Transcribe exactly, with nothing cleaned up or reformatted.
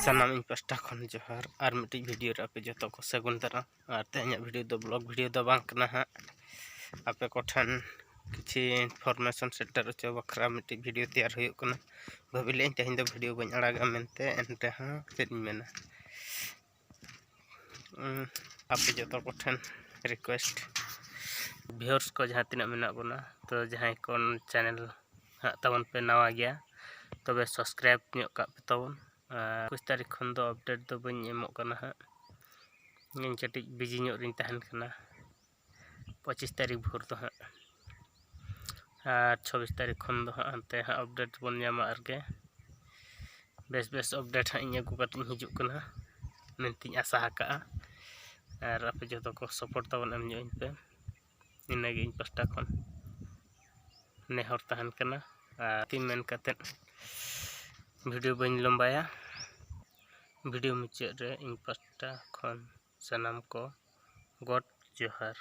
ᱥᱟᱱᱟᱢ ᱤᱧ ᱯᱟᱥᱴᱟ ᱠᱷᱚᱱ ᱡᱚᱦᱟᱨ᱾ ᱟᱨ ᱢᱤᱫᱴᱤᱡ ᱵᱷᱤᱰᱤᱭᱳ ᱨᱮ ᱟᱯᱮ ᱡᱚᱛᱚ ᱠᱚ ᱥᱟᱹᱜᱩᱱ ᱫᱟᱨᱟᱢ᱾ ᱟᱨ ᱛᱮᱦᱮᱧᱟᱜ ᱵᱷᱤᱰᱤᱭᱳ ᱫᱚ ᱵᱞᱚᱜ ᱵᱷᱤᱰᱤᱭᱳ ᱫᱚ ᱵᱟᱝ ᱠᱟᱱᱟ ᱦᱟᱸᱜ᱾ ᱟᱯᱮ ᱠᱚᱴᱷᱮᱱ ᱠᱤᱪᱷᱤ ᱤᱱᱯᱷᱚᱨᱢᱮᱥᱚᱱ ᱥᱮᱴᱮᱨ ᱦᱚᱪᱚ ᱵᱟᱠᱷᱨᱟ ᱢᱤᱫᱴᱤᱡ ᱵᱷᱤᱰᱤᱭᱳ ᱛᱮᱭᱟᱨ ᱦᱩᱭᱩᱜ ᱠᱟᱱᱟ᱾ ᱵᱷᱟᱹᱵᱤ ᱞᱮᱫᱟᱹᱧ ᱛᱮᱦᱮᱧ ᱫᱚ ᱵᱷᱤᱰᱤᱭᱳ ᱵᱟᱹᱧ ᱟᱲᱟᱜᱟ ᱢᱮᱱᱛᱮ, ᱮᱱ ᱨᱮᱦᱚᱸ ᱪᱮᱫ ᱤᱧ ᱢᱮᱱᱟ, ᱩᱸ, ᱟᱯᱮ ᱡᱚᱛᱚ ᱠᱚᱴᱷᱮᱱ ᱨᱤᱠᱩᱭᱮᱥᱴ, ᱵᱷᱤᱭᱩᱣᱟᱨᱥ ᱠᱚ ᱡᱟᱦᱟᱸ ᱛᱤᱱᱟᱹᱜ ᱢᱮᱱᱟᱜ ᱵᱚᱱᱟ, ᱛᱚ ᱡᱟᱦᱟᱸᱭ ᱠᱚ ᱪᱮᱱᱮᱞ ᱦᱟᱸᱜ ᱛᱟᱵᱚᱱ ᱯᱮ ᱱᱟᱣᱟ ᱜᱮᱭᱟ, ᱛᱚᱵᱮ ᱥᱟᱵᱥᱠᱨᱟᱭᱤᱵᱽ ᱧᱚᱜ ᱠᱟᱜ ᱯᱮ ᱛᱟᱵᱚᱱ᱾ ᱟᱨ ᱮᱠᱩᱥ ᱛᱟᱹᱨᱤᱠᱷ ᱠᱷᱚᱱ ᱫᱚ ᱟᱯᱰᱮᱴ ᱫᱚ ᱵᱟᱹᱧ ᱮᱢᱚᱜ ᱠᱟᱱᱟ ᱦᱟᱸᱜ, ᱤᱧ ᱠᱟᱹᱴᱤᱡ ᱵᱤᱡᱤ ᱧᱚᱜ ᱨᱤᱧ ᱛᱟᱦᱮᱱ ᱠᱟᱱᱟ ᱯᱚᱸᱪᱤᱥ ᱛᱟᱹᱨᱤᱠᱷ ᱵᱷᱳᱨ ᱫᱚ ᱦᱟᱸᱜ᱾ ᱟᱨ ᱪᱷᱚᱵᱵᱤᱥ ᱛᱟᱹᱨᱤᱠᱷ ᱠᱷᱚᱱ ᱫᱚ ᱦᱟᱸᱜ ᱦᱟᱱᱛᱮ ᱦᱟᱸᱜ ᱟᱯᱰᱮᱴ ᱵᱚᱱ ᱧᱟᱢᱟ ᱟᱨᱠᱤ᱾ ᱵᱮᱥ ᱵᱮᱥ ᱟᱯᱰᱮᱴ ᱦᱟᱸᱜ ᱤᱧ ᱟᱹᱜᱩ ᱠᱟᱛᱮᱧ ᱦᱤᱡᱩᱜ ᱠᱟᱱᱟ ᱢᱮᱱᱛᱮᱧ ᱟᱥᱟ ᱟᱠᱟᱜᱼᱟ᱾ ᱟᱨ ᱟᱯᱮ ᱡᱚᱛᱚ ᱠᱚ ᱥᱟᱯᱳᱨᱴ ᱛᱟᱵᱚᱱ ᱮᱢ ᱧᱚᱜ ᱟᱹᱧ ᱯᱮ, ᱤᱱᱟᱹᱜᱮ ᱤᱧ ᱯᱟᱥᱴᱟ ᱠᱷᱚᱱ ᱱᱮᱦᱚᱨ ᱛᱟᱦᱮᱱ ᱠᱟᱱᱟ᱾ ᱟᱨ ᱛᱤᱱ ᱢᱮᱱ ᱠᱟᱛᱮᱫ ᱵᱷᱤᱰᱤᱭᱳ ᱵᱟᱹᱧ ᱞᱚᱢᱵᱟᱭᱟ, ᱵᱷᱤᱰᱤᱭᱳ ᱢᱩᱪᱟᱹᱫ ᱨᱮ ᱤᱧ ᱯᱟᱥᱴᱟ ᱠᱷᱚᱱ ᱥᱟᱱᱟᱢ ᱠᱚ ᱜᱚᱰ ᱡᱚᱦᱟᱨ᱾